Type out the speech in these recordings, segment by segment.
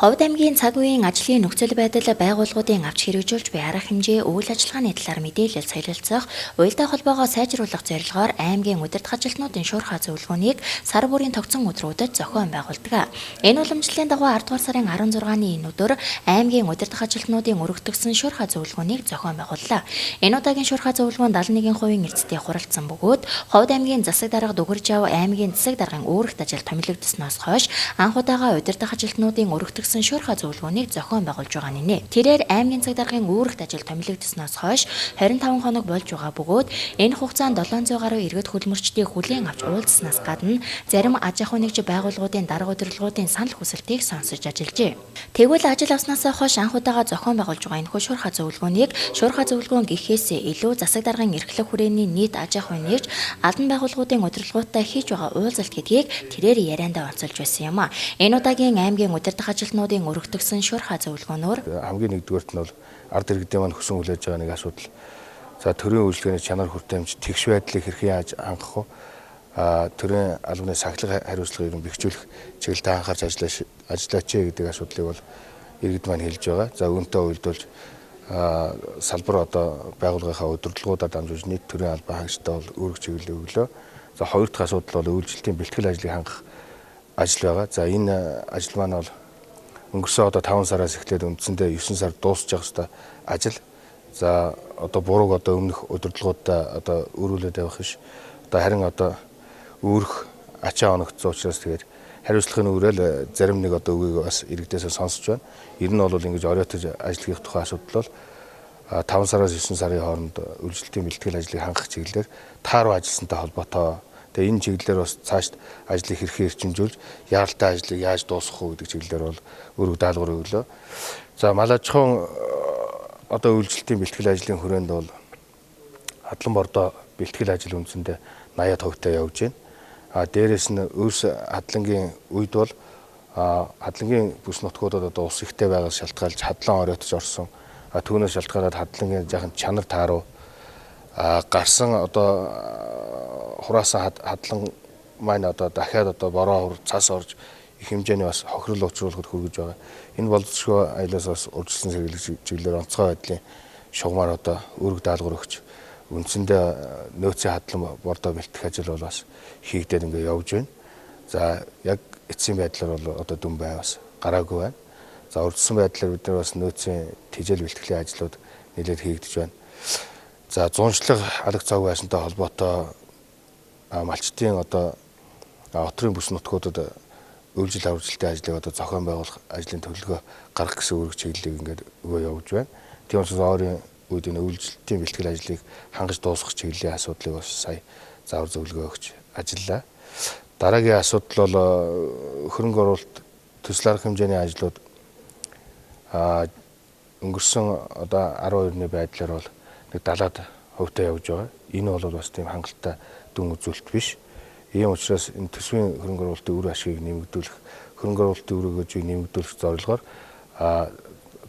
Ховд аймгийн цаг үеийн ажлын нөхцөл байдал, байгууллагуудын авч хэрэгжүүлж буй арга хэмжээ, үйл ажиллагааны талаар мэдээлэл солилцох, уялдаа холбоогоо сайжруулах зорилгоор аймгийн удирдах ажилтнуудын шуурхай зөвлөгөөнийг сар бүрийн тогтсон өдрүүдэд зохион байгуулдаг. Энэ уламжлалын дагуу 10 дугаар сарын 16-ны энэ өдөр аймгийн удирдах ажилтнуудын өргөдөгсөн шуурхай зөвлөгөөнийг зохион байгууллаа. Энэ удаагийн шуурхай зөвлөгөөнд 71% эрдэстэй хуралдсан бөгөөд Ховд аймгийн засаг дарга Дүгэржав аймгийн засаг даргын үүрэгт ажил томилогдсоноос хойш анх удаага удирдах ажилтнуудын өргөдөгсөн шуурхай зөвлөгөөнийг зохион байгуулж байгаа нэ. Тэрээр аймгийн цаг даргын үүрэгт ажил томилогдсоноос хойш 25 хоног болж байгаа бөгөөд энэ хугацаанд 700 гаруй иргэд хөдөлмөрчдийг хүлээн авч уулзсанаас гадна зарим аж ахуй нэгж байгууллагуудын дарга удирдлагуудын санал хүсэлтийг сонсож ажиллажээ. Тэгвэл ажил авснаас хойш анх удаага зохион байгуулж байгаа энэхүү шуурхай зөвлөгөөнийг шуурхай зөвлөгөөн гэхээс илүү засаг даргын эрхлэх хүрээний нийт аж ахуй нэгж албан байгууллагуудын удирдлагуудтай хийж байгаа уулзалт гэдгийг тэрээр яриандаа онцолж байсан юм а. Энэ удаагийн аймгийн удирдах ажилтнуудын өргөдөгсөн шуурхай зөвлөгөөнөөр хамгийн нэгдүгээрт нь бол ард иргэдийн маань хүсэн хүлээж байгаа нэг асуудал. За, төрийн үйлчилгээний чанар хүртээмж, тэгш байдлыг хэрхэн яаж хангах вэ? Төрийн албаны сахилга хариуцлагыг ер нь бэхжүүлэх чиглэлд анхаарч ажиллаач гэдэг асуудлыг бол иргэд маань хэлж байгаа. За, үүнтэй уялдуулж салбар одоо байгууллагынхаа удирдлагуудаар дамжуулж нийт төрийн албан хаагчтай бол үүрэг чиглэл өглөө. За, хоёр дахь асуудал бол үйлчлэлтийн бэлтгэл ажлыг хангах ажил байгаа. За, энэ ажил маань бол өнгөрсөн одоо 5 сараас эхлээд үндсэндээ 9 сар дуусч явах ёстой ажил. За, одоо бурууг одоо өмнөх удирдлагуудаа одоо өрүүлээд явах биш. Одоо харин одоо үүрэх ачаа оногдсон учраас тэгээд хариуцлагын үүрэл зарим нэг одоо үгийг бас иргэдээсээ сонсож байна. Ер нь бол ингэж оройтож ажил хийх тухай асуудал бол 5 сараас 9 сарын хооронд үйлчлэлтийн бэлтгэл ажлыг хангах чиглэлээр тааруу ажилласантай холбоотой. Тэгээ энэ чиглэлээр бас цаашд ажлыг хэрхэн эрчимжүүлж, яаралтай ажлыг яаж дуусгах уу гэдэг чиглэлээр бол үүрэг даалгавар өглөө. За, Малажхан одоо үйлчлэлтийн бэлтгэл ажлын хүрээнд бол Хадлан бордоо бэлтгэл ажил үндсэндээ 80% явж байна. А дээрэс нь өвс хадлангийн үед бол хадлангийн бүс нутгуудад одоо ус ихтэй байгаас шалтгаалж хадлан оройтож орсон. А түүнээс шалтгаалаад хадлангийн жаахан чанар тааруу гарсан одоо хураасан хадлан маань одоо дахиад одоо бороо хур цас орж их хэмжээний бас хохирол учруулахад хүргэж байгаа. Энэ боловсрол аюулаас бас урьдчилан сэргийлэх чиглэлээр онцгой байдлын шугамар одоо үүрэг даалгавар өгч үндсэндээ нөөцийн хадлан бордоо бэлтгэх ажил бол бас хийгдээд ингээ явж байна. За, яг эцсийн байдлаар бол одоо дүн бай бас гараагүй байна. За, урьдчилан байдлаар бид нар бас нөөцийн тэжээл бэлтгэлийн ажлууд нэлээд хийгдэж байна. За, зуншлаг алаг цог байсантай холбоотой малчдын одоо отрын бүс нутгуудад өвлжил аваржилтын ажлыг одоо зохион байгуулах ажлын төлөвлөгөө гаргах гэсэн үүрэг чиглэлийг ингээд өгөө явж байна. Тийм учраас ойрын үед энэ өвлжилтийн бэлтгэл ажлыг хангаж дуусгах чиглэлийн асуудлыг бас сая заавар зөвлөгөө өгч ажиллаа. Дараагийн асуудал бол хөрөнгө оруулалт төсөл арга хэмжээний ажлууд өнгөрсөн одоо 12-ны байдлаар бол нэг 70% явж байгаа. Энэ бол бас тийм хангалттай дүн үзүүлэлт биш. Ийм учраас энэ төсвийн хөрөнгө оруулалтын үр ашгийг нэмэгдүүлэх, хөрөнгө оруулалтын үр өгөөжийг нэмэгдүүлэх зорилгоор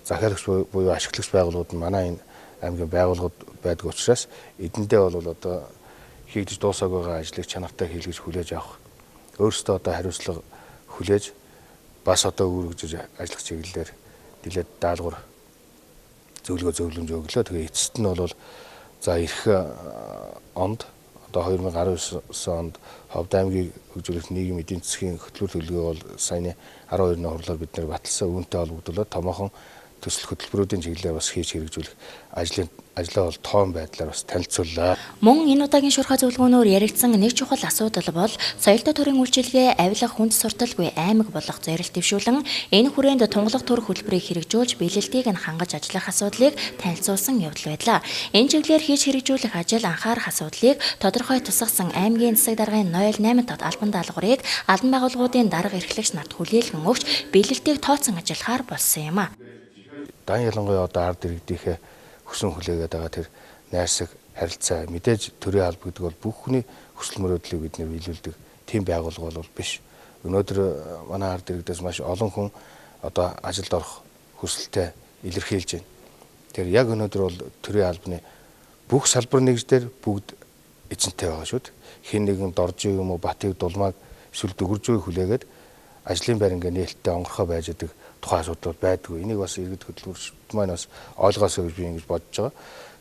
захиалагч буюу ашиглагч байгууллагууд нь манай энэ аймгийн байгууллагууд байдаг учраас эдэндээ бол одоо хийгдэж дуусаагүй байгаа ажлыг чанартай хийлгэж хүлээж авах, өөрсдөө одоо хариуцлага хүлээж бас одоо үүрэгжиж ажиллах чиглэлээр нэлээд даалгавар зөвлөгөө зөвлөмж өглөө. Тэгээ эцэст нь бол за ирэх онд одоо 2019 онд Ховд аймгийг хөгжүүлэх нийгэм эдийн засгийн хөтөлбөр төлөвлөгөө бол саяны 12-ны хурлаар бид нэр баталсан. Үүнтэй холбогдуулаад томоохон төсөл хөтөлбөрүүдийн чиглэлээр бас хийж хэрэгжүүлэх ажлаа бол тоон байдлаар бас танилцууллаа. Мөн энэ удаагийн шуурхай зөвлөгөөнөөр яригдсан нэг чухал асуудал бол соёлтой төрийн үйлчилгээ авилга хүнд сурталгүй аймаг болох зорилт дэвшүүлэн энэ хүрээнд тунгалаг төр хөтөлбөрийг хэрэгжүүлж бэлэлтийг нь хангаж ажиллах асуудлыг танилцуулсан явдал байлаа. Энэ чиглэлээр хийж хэрэгжүүлэх ажил анхаарах асуудлыг тодорхой тусгасан аймгийн засаг даргын 08 тод албан даалгаврыг албан байгууллагуудын дарга эрхлэгч нарт хүлээлгэн өгч бэлэлтийг тооцон ажиллахаар болсон юм а. Дан ялангуяа одоо ард иргэдийнхээ хүсэн хүлээгээд байгаа тэр найрсаг харилцаа мэдээж төрийн алба гэдэг бол бүх хүний хүсэл мөрөөдлийг бид нэр биелүүлдэг тийм байгууллага бол биш. Өнөөдөр манай ард иргэдээс маш олон хүн одоо ажилд орох хүсэлтэй илэрхийлж байна. Тэгэхээр яг өнөөдөр бол төрийн албаны бүх салбар нэгждэр бүгд эзэнтэй байгаа шүү дээ. Хэн нэгэн доржийг юм уу Батыг, Дулмааг эсвэл Дүгэржүүг хүлээгээд Ажлын байр ингээ нээлттэй онгорхой байж байгаа тухайн асуудал байдгүй. Энийг бас иргэд хөдөлмөрчд маань бас ойлгоосоо гэж би ингэж бодож байгаа.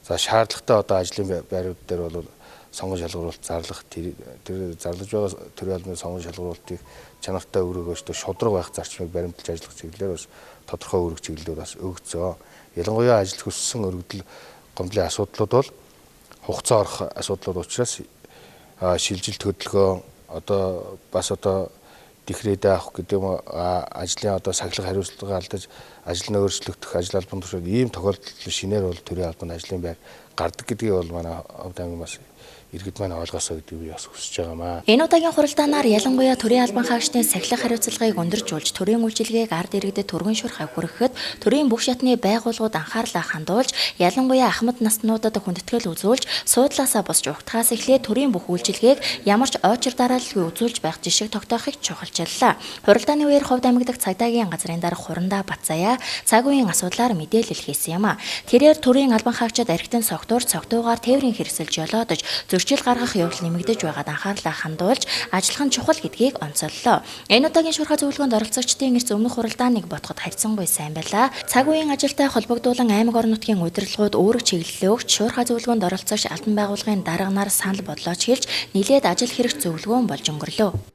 За шаардлагатай одоо ажлын байрууд дээр бол сонгон шалгаруулалт зарлах, тэр зарлаж байгаа төрийн албаны сонгон шалгаруулалтыг чанартай өрөөгөөжтэй шударга байх зарчмыг баримталж ажиллах чиглэлээр бас тодорхой үүрэг чиглэлүүд бас өгцөө. Ялангуяа ажил хүссэн өргөдөл гомдлын асуудлууд бол хугацаа орох асуудлууд учраас шилжилт хөдөлгөөн одоо бас одоо декрет авах гэдэг юм ажлын одоо сахилга хариуцлага алдаж ажил нь өөрчлөгдөх, ажил албан тушаал ийм тохиолдол шинээр бол төрийн албанд ажлын байр гардаг гэдгийг бол манай Овд аймгийн бас иргэд маань ойлгосоо гэдгийг би бас хүсэж байгаамаа. Энэ удаагийн хуралдаанаар ялангуяа төрийн албан хаагчдын сахилга хариуцлагыг өндөржүүлж, төрийн үйлчилгээг ард иргэдэд түргэн шуурхай хүргэхэд төрийн бүх шатны байгууллагууд анхаарлаа хандуулж, ялангуяа ахмад наснуудад хүндэтгэл үзүүлж, суудлаасаа босч угтахаас эхлээд төрийн бүх үйлчилгээг ямар ч очир дараалалгүй үзүүлж байх жишг тогтоохыг чухалчиллаа. Хуралдааны үеэр Ховд аймаг дахь цагдаагийн газрын дарга Хурандаа Батзаяа цаг үеийн асуудлаар мэдээлэл хийсэн юм а. Тэрээр төрийн албан хаагчид архитын согтуур цогтуугаар тээврийн хэрэгсэл жолоодож зөрчил гаргах явдал нэмэгдэж байгаад анхаарлаа хандуулж ажиллах нь чухал гэдгийг онцоллоо. Энэ удаагийн шуурхай зөвлөгөөнд оролцогчдын эрс өмнөх хуралдааныг бодоход харьцангуй сайн байлаа. Цаг үеийн ажилтай холбогдуулан аймаг орон нутгийн удирдлагууд үүрэг чиглэлээ өгч шуурхай зөвлөгөөнд оролцогч албан байгууллагын дарга нар санал бодлооч хэлж нилээд ажил хэрэг зөвлөгөөн болж өнгөрлөө.